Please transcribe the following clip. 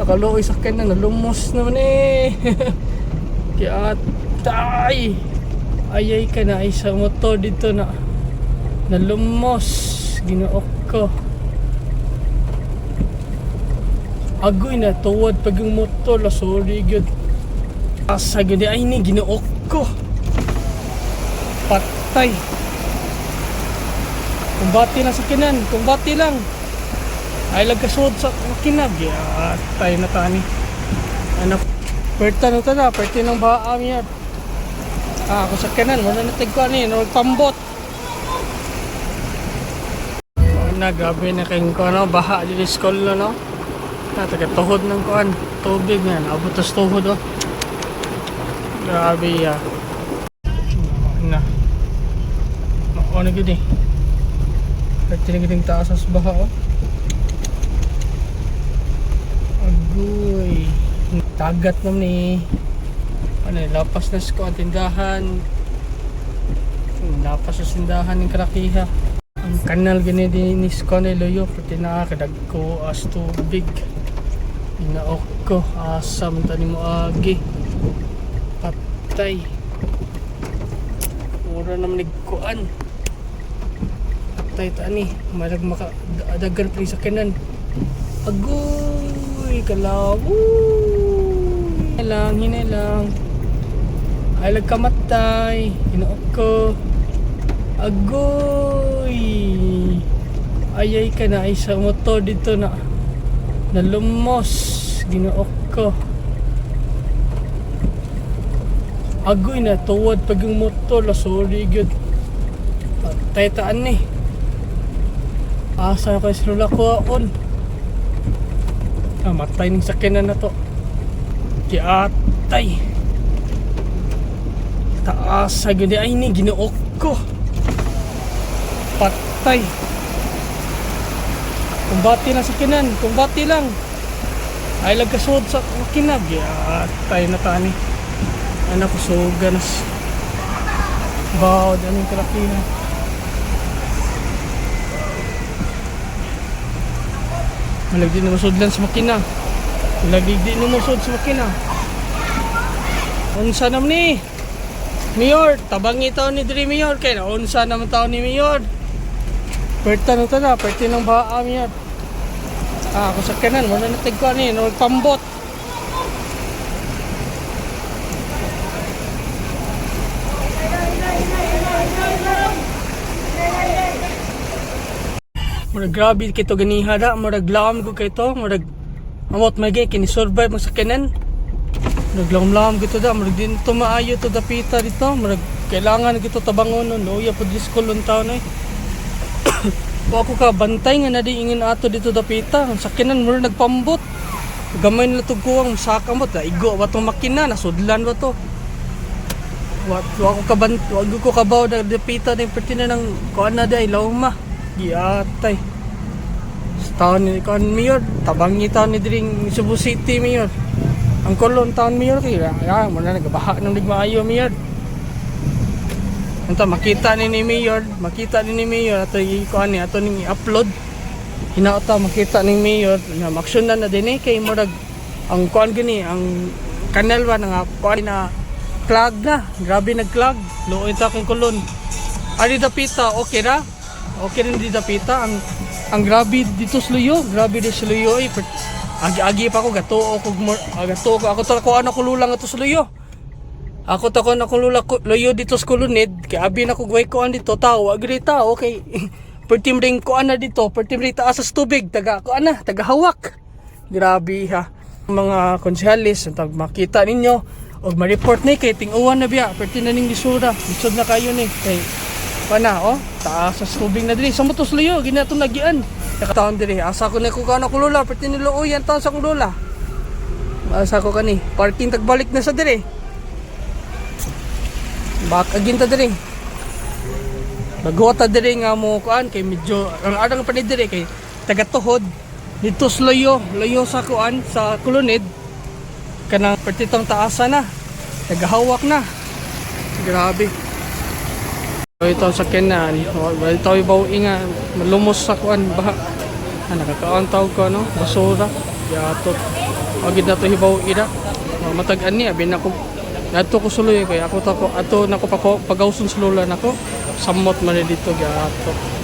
Nakaluoy sa na, nalumos naman eh. Kaya tay! Ayay ka na, ay sa motor dito na. Nalumos. Ginook ko. Agoy na, tuwad pag yung motor. La, sorry, gyud. Asa gyud ay ni, ginook ko. Patay. Kumbati lang sa kinan, kumbati lang. Ay lagkasod sa makina. Atay na tani. Ano? Perta na ta na, perti ng baam yan. Ah, ako sa kanan, wala na tigko ani, no pambot. Na grabe na kayong ko ano, baha dito sa school no, no. Na taga tuhod ng kuan, tubig nga, naabot tas tuhod oh. Grabe ya. Na. Ano gid eh. Perti na gid ang taas sa baha oh. Agoy. Tagat naman ni. Ano, lapas na sa kuan, tindahan. Lapas sa tindahan ng Karakiha. Ang kanal gani din ni Skone Loyo pati na kadagko as tubig. Inaok ko asa man tani mo agi. Patay. Mura naman nagkuan. Patay ta ni. Malag maka dagan pa rin sa kanan. Agoy, kalawoy. Hinay lang, hinay lang. Ay, lagkamatay. Inook ko. Agoy. Ayay ka na, ay sa motor dito na. Nalumos. Ginook ko. Agoy na, tuwad pag yung motor. La, sorry, gyud. Patay taan ni. Asa ko sa lula ko on. Ah, matay ng sakyanan na to. Kiatay. Taas sa gini ay ni ginook ko. Patay. Kumbati lang sa kinan, kumbati lang. Ay lagkasod sa makina. Giatay na tani. Anak ko suganas. Bawd anong kalakina. Malagi na masudlan sa makina. Lagi di na masud sa makina. Unsa naman ni? Mayor, tabangi taon ni diri Mayor kay na unsa naman taon ni Mayor. Perta na ta na, perti ng baha Mayor. Ah, ako sa kanan, wala na tigko ani, no pambot. Murag grabe kito ganiha da, murag laom ko kito, murag amot may gay kini survive mo sa kanan. Murag laom-laom gito da, murag din to maayo to dapita dito, murag kailangan gito tabangon no, luya pud school taon eh. Wa ako ka bantay nga na di ingin ato dito dapita, ang sakinan murag nagpambot. Gamay na tug kuwang saka mo, igo ba tong makina, nasudlan ba to? Wa ko kaban wa ko kabaw na dapita din perti na ng kuan na day lawma. Giatay. Sa taon ni kuan mayor, tabangi taon ni diring Cebu City mayor. Ang kolon taon mayor kay ya mo na nagabaha nang maayo mayor. Unta makita ni mayor, makita ni mayor ato i-kuan ni ato ning i-upload. Hinaota makita ni mayor na maksyonan na din eh kay murag ang kuan gani ang kanal ba nga kuan na clog na. Grabe nag-clog. Luoy ta kay kulon. Ari dapita okay ra? Okay rin di dapita ang grabe dito sa Luyo, grabe dito sa Luyo eh. Agi-agi pa ako gatuo ko gatuo ko ako ta ko ano kululang ato sa Luyo. Ako ta ko na kulula ko luyo dito sa Kulunid kay abi na ko gway ko dito tao agri tao kay pertim ring ko ana dito pertim ring taas sa tubig taga ko ana taga hawak. Grabe ha. Mga konsehalis ang tag makita ninyo og ma-report ni kay ting-uwan na biya perti na ning lisura lisod na kayo ni kay pana oh taas sa tubig na diri sa motos luyo ginato nagian nakataon diri asa ko na ko kana kulula perti ni luoyan taon sa kulula asa ko kani parking tagbalik na sa diri. Bak agin ta diri. Bagota diri nga mo kuan kay medyo ang arang pa ni diri kay taga tuhod dito sa layo, layo sa kuan sa Kulunid kanang pertitong taasa na. Tagahawak na. Grabe. So, ito ang sakyanan. Wala ito ibaw nga malumos sa kuan baha. Ah, nakakaon tawag ko no, basura. Yatot. Wa gid nato hibaw ira. Matag ani abi nako nato ko suloy kay ako ta ko ato nako pa ko pagawson sa lola nako. Samot man ni dito gyapon.